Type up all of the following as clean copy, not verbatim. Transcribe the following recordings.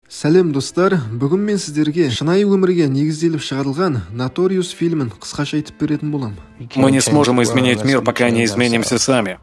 Сәлем, достар! Бүгін мен сіздерге шынайы өмірге негізделіп шығарылған Notorious фильмін қысқаша айтып беретін болам. Мы не сможем изменить мир, пока не изменимся сами.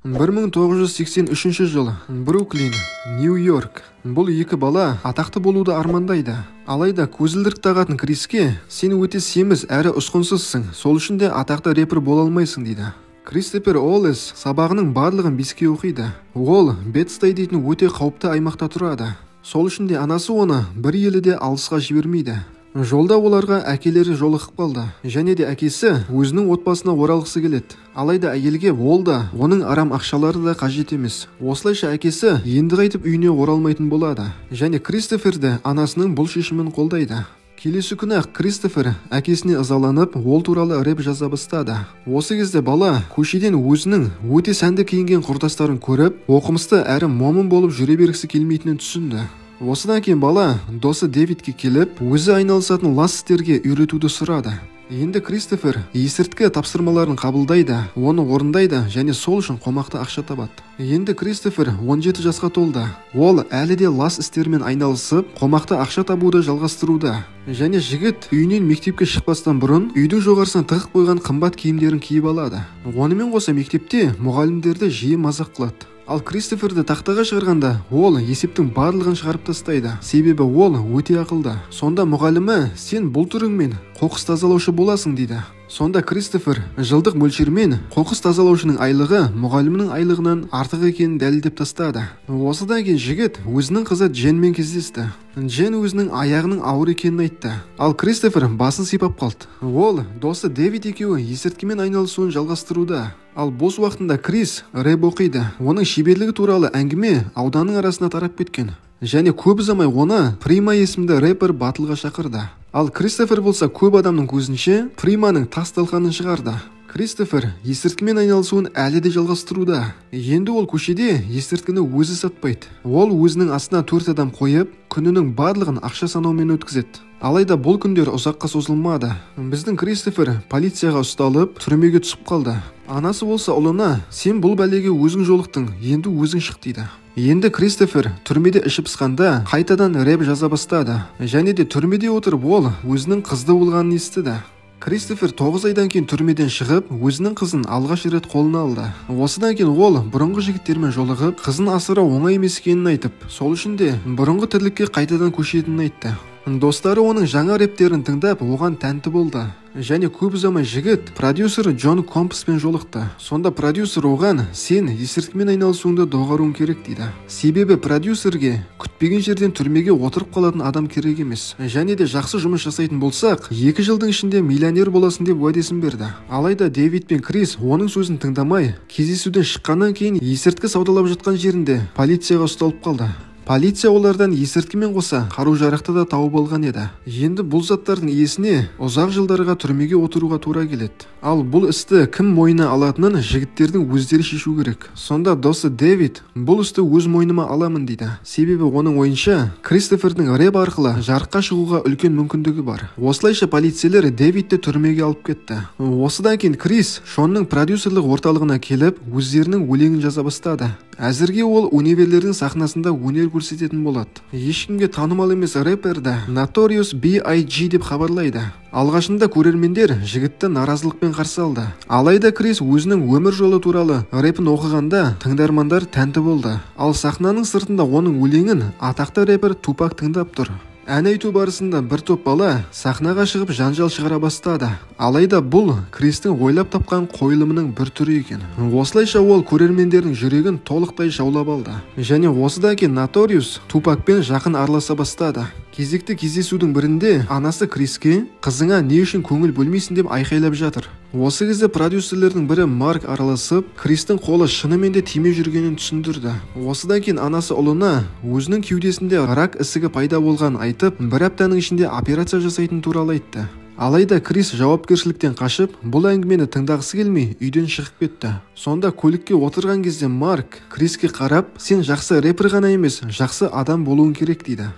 1983 жыл, Бруклин, Нью-Йорк. Бұл екі бала атақты болуды армандайды. Алайда көзілдірік тағатын Криске: «Сен өте семіз әрі ұсқынсызсың, сол үшін де атақты рэпер бола алмайсың», – дейді. Кристофер Олес сабағының барлығын 5-ке оқиды. Ол Бедстай дейтін өте қауіпті аймақта тұрады. Сол үшін де анасы оны бір елі де алысқа жібермейді. Жолда оларға әкелері жолығып қалды. Және де әкесі өзінің отбасына оралғысы келеді. Алайда әйелге ол да, оның арам ақшалары да қажет емес. Осылайша әкесі енді қайтып үйіне оралмайтын болады. Және Кристофер де анасының бұл шешімін қолдайды. Келесі күні ақ Кристофер әкесіне ызаланып, ол туралы рэп жаза бастады. Осы кезде бала көшеден өзінің өте сәнді киінген құрдастарын көріп, оқымысты әрі момын болып жүре бергісі келмейтінін түсінді. Осыдан кейін бала досы Дэвидке келіп, өзі айналысатын лас істерге үйретуді сұрады. Енді Кристофер есірткі тапсырмаларын қабылдайды, оны орындайды және сол үшін қомақты ақша табады. Енді Кристофер 17 жасқа толды. Ол әлі де лас істермен айналысып, қомақты ақша табуды жалғастыруда. Және жігіт үйінен мектепке шықпастан бұрын үйдің жоғарысына тығып қойған қымбат киімдерін киіп алады. Онымен қоса мектепте мұғалімдерді жиі мазақ қылады. Ал Кристоферді тақтаға шығарғанда, ол есептің барлығын шығарып тастайды. Себебі ол өте ақылды. Сонда мұғалімі: «Сен бұл түріңмен қоқыс тазалаушы боласың», – дейді. Сонда Кристофер жылдық мөлшермен қоқыс тазалаушының айлығы мұғалімнің айлығынан артық екенін дәлелдеп тастады. Осыдан кейін жігіт өзінің қызы Дженмен кездесті. Джен өзінің аяғының ауыр екенін айтты. Ал Кристофер басын сипап қалды. Ол досы Дэвид екеуі есірткімен айналысуын жалғастыруда. Ал бос уақытында Крис рэп оқиды. Оның шеберлігі туралы әңгіме ауданның арасына тарап кеткен. Және көп ұзамай оны Прима есімді рэпер батылға шақырды. Ал Кристофер болса, көп адамның көзінше Приманың тас талқанын шығарды. Кристофер есірткімен айналысуын әлі де жалғастыруда. Енді ол көшеде есірткіні өзі сатпайды. Ол өзінің астына төрт адам қойып, күнінің барлығын ақша санаумен өткізеді. Алайда бұл күндер ұзаққа созылмады. Біздің Кристофер полицияға ұсталып, түрмеге түсіп қалды. Анасы болса ұлына: «Сен бұл бәлеге өзің жолықтың, енді өзің шық», – дейді. Енді Кристофер түрмеде іші пысқанда қайтадан рэп жаза бастады. Және де түрмеде отырып ол өзінің қызды болғанын естіді. Кристофер 9 айдан кейін түрмеден шығып, өзінің қызын алғаш рет қолына алды. Осыдан кейін ол бұрынғы жігіттермен жолығып, қызын асырау оңай емес екенін айтып, сол үшін де бұрынғы тірлікке қайтадан көшетінін айтты. Достары оның жаңа рэптерін тыңдап, оған тәнті болды. Және көп ұзамай жігіт продюсер Джон Компаспен жолықты. Сонда продюсер оған: «Сен есірткімен айналысуыңды доғаруың керек», – дейді. Себебі продюсерге күтпеген жерден түрмеге отырып қалатын адам керек емес. Және де жақсы жұмыс жасайтын болсақ, 2 жылдың ішінде миллионер боласың деп уәдесін берді. Алайда Дэвид пен Крис оның сөзін тыңдамай, кездесуден шыққаннан кейін есірткі саудалап жатқан жерінде полицияға ұсталып қалды. Полиция олардан есірткімен қоса қару-жарақты да тауып алған еді. Енді бұл заттардың иесіне ұзақ жылдарға түрмеге отыруға тура келеді. Ал бұл істі кім мойнына алатынын жігіттердің өздері шешу керек. Сонда досы Дэвид: «Бұл істі өз мойныма аламын», – дейді. Себебі оның ойынша, Кристофердің рэп арқылы жарыққа шығуға үлкен мүмкіндігі бар. Осылайша полицейлер Дэвидті түрмеге алып кетті. Осыдан кейін Крис Шонның продюсерлік орталығына келіп, өздерінің өлеңін жаза бастады. Әзірге ол универлердің сахнасында өнер көрсететін болады. Ешкімге танымал емес рэперді Notorious B.I.G. деп хабарлайды. Алғашында көрермендер жігітті наразылықпен қарсы алды. Алайда Крис өзінің өмір жолы туралы рэпін оқығанда, тыңдармандар тәнті болды. Ал сахнаның сыртында оның өлеңін атақты рэпер Тупак тыңдап тұр. Ән айту барысында бір топ бала сахнаға шығып, жанжал шығара бастады. Алайда бұл Кристің ойлап тапқан қойылымының бір түрі екен. Осылайша ол көрермендердің жүрегін толықтай жаулап алды. Және осыдан кейін Notorious Тупакпен жақын араласа бастады. Кезекті кездесудің бірінде анасы Криске: «Қызыңа не үшін көңіл бөлмейсің?» – деп айқайлап жатыр. Осы кезде продюсерлердің бірі Марк араласып, Кристің қолы шынымен де тимей жүргенін түсіндірді. Осыдан кейін анасы ұлына өзінің кеудесінде рак ісігі пайда болғанын айтып, бір аптаның ішінде операция жасайтын туралы айтты. Алайда Крис жауапкершіліктен қашып, бұл әңгімені тыңдағысы келмей, үйден шығып кетті. Сонда көлікке отырған кезде Марк Криске қарап: «Сен жақсы рэпер ғана емес, жақсы адам болуың керек», – дейді.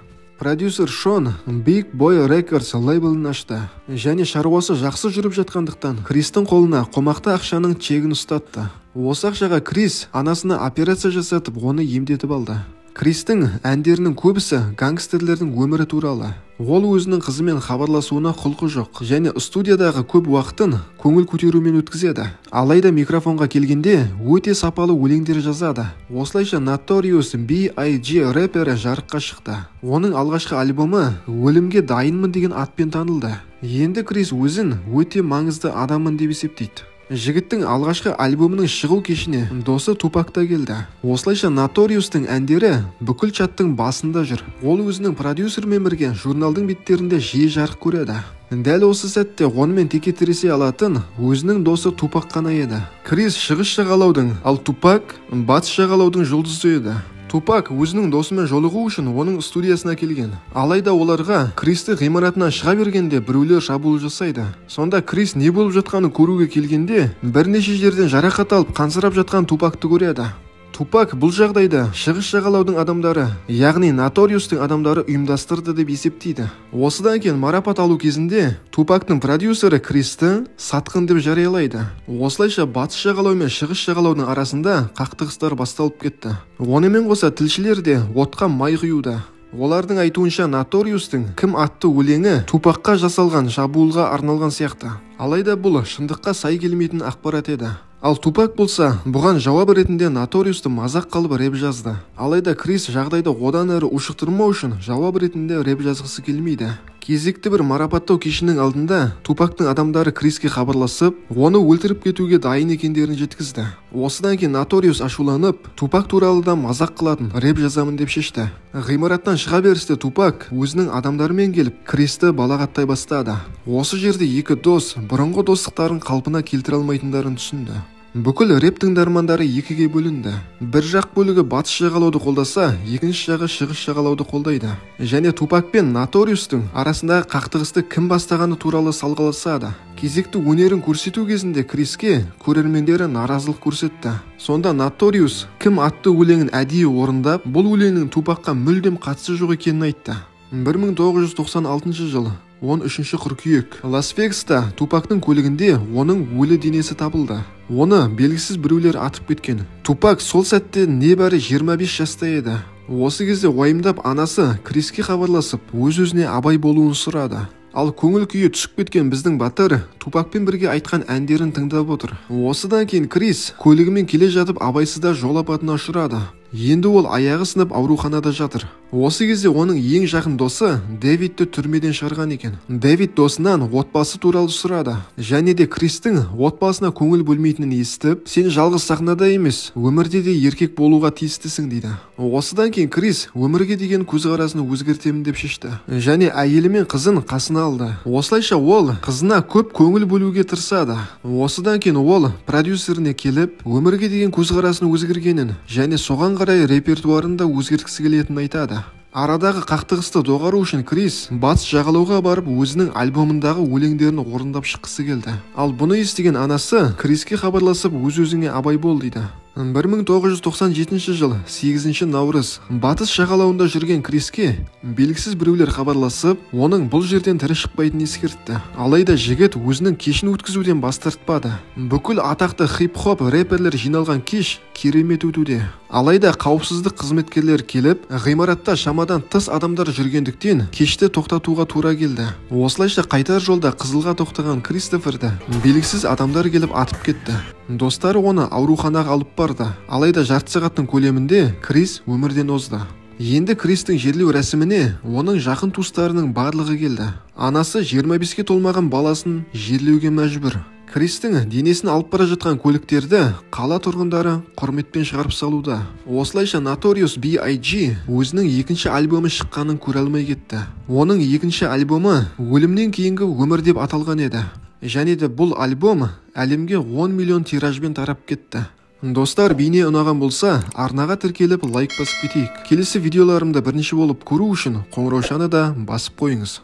Продюсер Шон Big Boy Records лейблін ашты. Және шаруасы жақсы жүріп жатқандықтан, Кристің қолына қомақты ақшаның чегін ұстатты. Осы ақшаға Крис анасына операция жасатып, оны емдетіп алды. Кристің әндерінің көбісі гангстерлердің өмірі туралы. Ол өзінің қызымен хабарласуына құлқы жоқ және студиядағы көп уақытын көңіл көтерумен өткізеді. Алайда микрофонға келгенде өте сапалы өлеңдер жазады. Осылайша Notorious B.I.G. рэпері жарыққа шықты. Оның алғашқы альбомы «Өлімге дайынмын» деген атпен танылды. Енді Крис өзін өте маңызды адаммын деп есептейді. Жігіттің алғашқы альбомының шығу кешіне досы Тупак та келді. Осылайша Notorious-тың әндері бүкіл чаттың басында жүр. Ол өзінің продюсермен бірге журналдың беттерінде жиі жарық көреді. Дәл осы сәтте онымен теке тіресе алатын өзінің досы Тупак қана еді. Крис шығыс жағалаудың, ал Тупак батыс жағалаудың жұлдызы еді. Тупак өзінің досымен жолығу үшін оның студиясына келген. Алайда оларға Кристі ғимаратынан шыға бергенде біреулер шабуыл жасайды. Сонда Крис не болып жатқанын көруге келгенде бірнеше жерден жарақат алып қансырап жатқан Тупакты көреді. Тупак бұл жағдайды шығыс жағалаудың адамдары, яғни Notorious-тың адамдары ұйымдастырды деп есептейді. Осыдан кейін марапат алу кезінде Тупактың продюсері Кристі сатқын деп жариялайды. Осылайша батыс жағалау мен шығыс жағалаудың арасында қақтығыстар басталып кетті. Онымен қоса тілшілер де отқа май құюда. Олардың айтуынша Notorious-тың «Кім» атты өлеңі Тупакқа жасалған шабуылға арналған сияқты. Алайда бұл шындыққа сай келмейтін ақпарат еді. Ал Тупак болса, бұған жауап ретінде Notorious-ты мазақ қылып рэп жазды. Алайда Крис жағдайды одан әрі ушықтырмау үшін жауап ретінде рэп жазғысы келмейді. Кезекті бір марапаттау кешінің алдында Тупактың адамдары Криске хабарласып, оны өлтіріп кетуге дайын екендерін жеткізді. Осыдан кейін Notorious ашуланып, Тупак туралы да мазақ қылатын рэп жазамын деп шешті. Ғимараттан шыға берісте Тупак өзінің адамдарымен келіп, Кристі балағаттай бастады. Осы жерде екі дос бұрынғы достықтарын қалпына келтіре алмайтындарын түсінді. Бүкіл рэп тыңдармандары екіге бөлінді. Бір жақ бөлігі батыс жағалауды қолдаса, екінші жағы шығыс жағалауды қолдайды. Және Тупак пен Notorious-тың арасындағы қақтығысты кім бастағаны туралы салғыласады. Кезекті өнерін көрсету кезінде Криске көрермендері наразылық көрсетті. Сонда Notorious «Кім» атты өлеңін әдейі орындап, бұл өлеңнің Тупакқа мүлдем қатысы жоқ екенін айтты. 1996 жылы 13 қыркүйек Лас-Вегаста Тупактың көлігінде оның өлі денесі табылды. Оны белгісіз біреулер атып кеткен. Тупак сол сәтте небәрі 25 жаста еді. Осы кезде уайымдап анасы Криске хабарласып, өз-өзіне абай болуын сұрады. Ал көңіл күйі түсіп кеткен біздің батыр Тупакпен бірге айтқан әндерін тыңдап отыр. Осыдан кейін Крис көлігімен келе жатып абайсызда жол апатына ұшырады. Енді ол аяғы сынып ауруханада жатыр. Осы кезде оның ең жақын досы Дэвидті түрмеден шығарған екен. Дэвид досынан отбасы туралы сұрады. Және де Кристің отбасына көңіл бөлмейтінін естіп, сен жалғыз сахнада емес, өмірде де еркек болуға тиістісің дейді. Осыдан кейін Крис өмірге деген көзқарасын өзгертемін деп шешті. Және әйелі мен қызын қасына алды. Осылайша ол қызына көп көңіл бөлуге тырысады. Осыдан кейін ол продюсеріне келіп, өмірге деген көзқарасын өзгергенін және соған қарай репертуарын да өзгерткісі келетінін айтады. Арадағы қақтығысты доғару үшін Крис батыс жағалауға барып өзінің альбомындағы өлеңдерін орындап шыққысы келді. Ал бұны естіген анасы Криске хабарласып өз-өзіңе абай бол дейді. 1997 жыл 8 наурыз батыс жағалауында жүрген Криске белгісіз біреулер хабарласып, оның бұл жерден тірі шықпайтынын ескертті. Алайда жігіт өзінің кешін өткізуден бас тартпады. Бүкіл атақты хип-хоп рэперлер жиналған кеш керемет өтуде. Алайда қауіпсіздік қызметкерлері келіп, ғимаратта шамадан тыс адамдар жүргендіктен кешті тоқтатуға тура келді. Осылайша қайтар жолда қызылға тоқтаған Кристоферді белгісіз адамдар келіп атып кетті. Достары оны ауруханаға алып барды. Алайда жарты сағаттың көлемінде Крис өмірден озды. Енді Кристің жерлеу рәсіміне оның жақын туыстарының барлығы келді. Анасы 25-ке толмаған баласын жерлеуге мәжбүр. Кристің денесін алып бара жатқан көліктерді қала тұрғындары құрметпен шығарып салуда. Осылайша Notorious B.I.G. өзінің екінші альбомы шыққанын көре алмай кетті. Оның екінші альбомы «Өлімнен кейінгі өмір» деп аталған еді. Және де бұл альбом әлемге 10 миллион тиражбен тарап кетті. Достар, бейне ұнаған болса, арнаға тіркеліп лайк басып кетейік. Келесі видеоларымды бірінші болып көру үшін қоңыраушаны да басып қойыңыз.